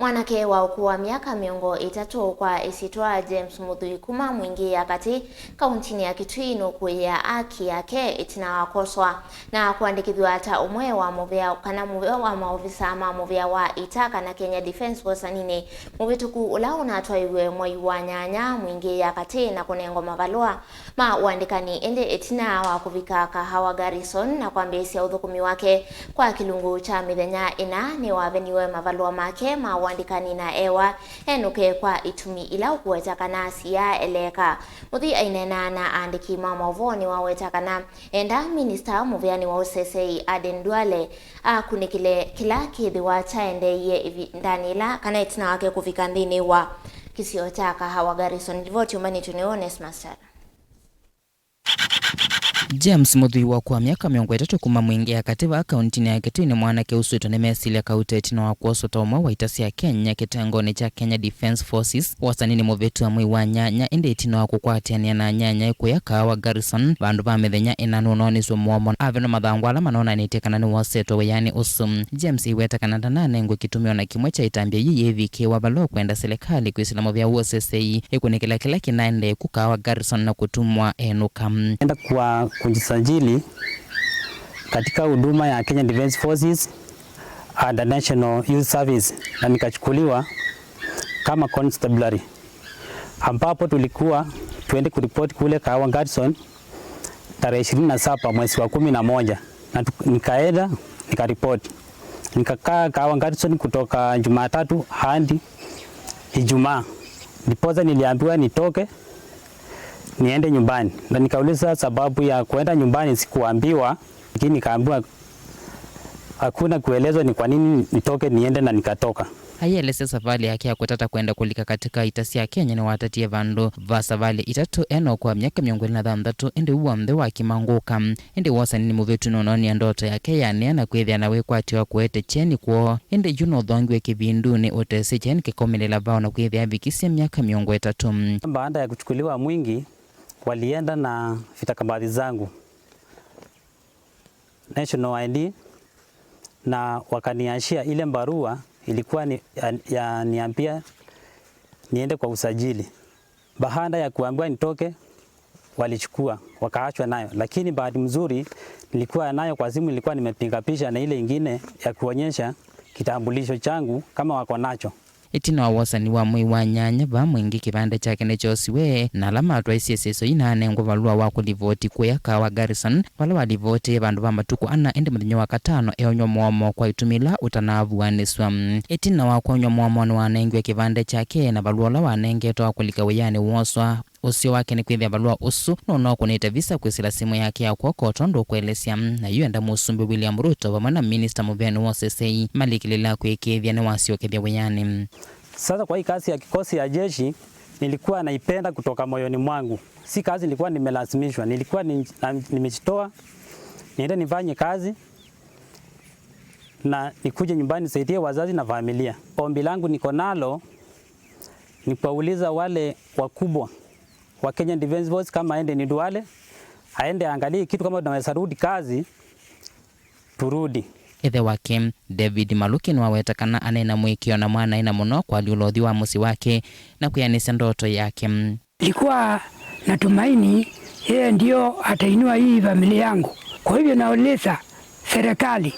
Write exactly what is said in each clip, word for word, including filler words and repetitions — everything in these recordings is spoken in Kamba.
Mwanake wa ũkũũ wa myaka mĩongo ĩtatũ kwa ĩsyĩtwa James Mũthui kuma Mwingĩ ya Katĩ, kauntinĩ ya Kitui, nũkũĩĩa haki yake ĩtina wa kwoswa na kũandĩkĩthw'a ta ũmwe wa mũvĩa kana mũvĩa wa maovisa ma mũvĩa wa ita kana Kenya Defence Force ũasaninĩ mũvĩtũku ũla ũnatwaiwe mwai wa nyanya Mwingĩ ya Katĩ na kũnengwa mavalũa ma ũandĩkani, ĩndĩ ĩtina wa kũvika Kahawa Garrison na kwambĩĩsya ũthũkũmi wake kwa kĩlungu kya mĩthenya ĩna, nĩwaveniwe mavalũa make ma ũandĩkani na ewa enũke kwa itumi ila ũkũweta kana siyaeleeka. Mũthui aineena na aandĩki ma maũvoo nĩwaweta kana enda minista mũvĩanĩ wa ũsesei Aden Duale akunĩkĩle kĩla kĩthĩwa kyaendeeie ĩvindanĩ ĩla kana ĩtina wake kũvika nthĩnĩ wa kĩsio kya Kahawa Garrison. Livoti ũmanĩtwe nĩ Onesmus Chala. James Mũthui wa kwa myaka mĩongo ĩtatũ kuma Mwingĩ ya Katĩ vaa kauntinĩ ya Kitui nĩ mwanake ũswĩtwe nĩ mesilya kauta ĩtina wa kwoswa ta ũmwe wa ita sya Kenya kĩtengonĩ kya Kenya Defence Forces ũasaninĩ mũvĩtu wa mwei wa nyanya, ĩndĩ ĩtina wa kũkwatĩanĩa na anyanya ĩkũya Kahawa Garrison vandũ va mĩthenya ĩna nũnooniswe mũomo avenwa mathangũ ala manonanĩtye kana nĩwosetwe wĩanĩ ũsu. James aiweta kana ndananengwe kĩtumi ona kĩmwe kya ĩtambya yĩĩ yĩvikĩĩwa vala ũkwenda silikalĩ kwĩsĩla mũvĩa wa ũsesei ĩkunĩkĩla kĩla kĩnaendee ku Kahawa Garrison na kũtumwa enũka. Enda kwa kujisajili katika huduma ya Kenya Defence Forces under National Youth Service na nikachukuliwa kama constabulary, ambapo tulikuwa tuende kuripoti kule Kahawa Garrison tarehe ishirini na saba mwezi wa kumi na moja, na tu- nikaenda nikaripoti. Nikakaa Kahawa Garrison kutoka Jumatatu hadi Ijumaa. Ndiposa niliambiwa nitoke niende nyumbani, na nikauliza sababu ya kuenda nyumbani, sikuambiwa, lakini nikaambiwa hakuna kuelezwa ni kwa nini nitoke niende, na nikatoka. Aielesya savalĩ yake ya kũtata kwenda kũlika katika ita sya Kenya nĩwatatie vandũ va savalĩ itatũ ena ũkũũ wa myaka mĩongo ĩlĩ na thanthatũ, ĩndĩ ũu w'onthe wakimangũka. Ĩndĩ wosaninĩ mũvĩtu nũnoonie ndoto yake yaanĩa na kwĩthĩa na wĩkwatyo wa kũete kyeni kwoo, ĩndĩ yu nũthongiwe kĩvindunĩ ũtesĩ kyeni kĩkaumilela vau na kwĩthĩa avikisye myaka mĩongo ĩtatũ. Baada ya kuchukuliwa Mwingi, walienda na vitakabadhi zangu, national I D, na wakaniashia ile barua ilikuwa ni, ya, ya niambia niende kwa usajili. Baada ya kuambiwa nitoke, walichukua, wakaachwa nayo. Lakini bahati mzuri, nilikuwa nayo kwa simu, nilikuwa nimepiga picha na ile ingine ya kuonyesha kitambulisho changu kama wako nacho. Ĩtina wa wosani wa mwei wa nyanya, vaa Mwingi kĩvande kyake nĩkyosiwe, na ala matwaisye ĩseso ii naanengwa valũa wa kũlivoti kũya Kahawa Garrison, vala walivotĩe vandũ va matukũ ana, ĩndĩ mũthenya wa katano eonywa mũomo kwa itumi ila ũtanavuanĩsw'a. Ĩtina wa kwonywa mũomo, nĩwanengiwe kĩvande kyake na valũa ũla wanengetwe wa kũlika wĩanĩ woswa. Ũseo wake nĩ kwĩthĩa valũa ũsu nũnokũnĩte visa kwĩsĩla simũ yake ya kw'oko, o tondũ ũkũelesya. Na yu enda Mũsumbĩ William Ruto vamwe na minista mũvĩanĩ wa ũsesei malikĩlĩla kwĩkĩĩthya nĩwasyokethya wĩanĩ. Sasa kwa hii kazi ya kikosi ya jeshi, nilikuwa naipenda kutoka moyoni mwangu. Si kazi nilikuwa nimelazimishwa, nilikuwa ni- na- nimejitoa niende nifanye kazi na nikuje nyumbani nisaidie wazazi na familia. Ombi langu niko nalo ni kuwauliza wale wakubwa wa Kenya Defence Force kama aende ni Duale, aende aangalie kitu kama tunaweza rudi kazi, turudi. Ĩthe wake, David Maluki, nĩwaweta kana anena mũĩkĩĩo na mwanae na mũno kwalyũla ũthyũ wa mũsyĩ wake na kwĩanĩsya ndoto yake. Nilikuwa natumaini yeye ndio atainua hii familia yangu. Kwa hivyo nauliza serikali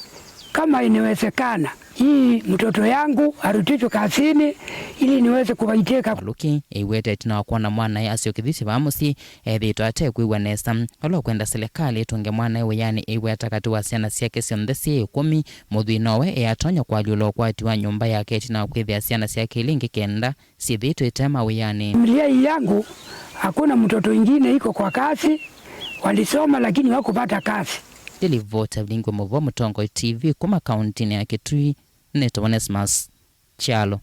kama inawezekana hii mtoto yangu arudishwe kazini ili niweze kuwaiteka. Maluki eiweta ĩtina wa kwona mwanae asyokethisye vaa mũsyĩ ethĩĩtwe ate kwĩw'a nesa. Vala ũkwenda silikalĩ ĩtũnge mwanae wĩanĩ eiweta katĩ wa syana syake syonthe syĩ ĩkũmi, Mũthui nowe eatonya kwalyũla ũkwati wa nyũmba yake ĩtina wa kwĩthĩa syana syake ilĩ ingĩ kenda syĩthĩĩtwe ite mawĩanĩ. Familia hii yangu, hakuna mtoto ingine iko kwa kazi, walisoma lakini hawakupata kazi. Nĩ livoti ya Vilingi wa Mauvoo Mũtongoi T V kuma kauntinĩ ya Kitui, nĩtawa Onesmus Kyalo.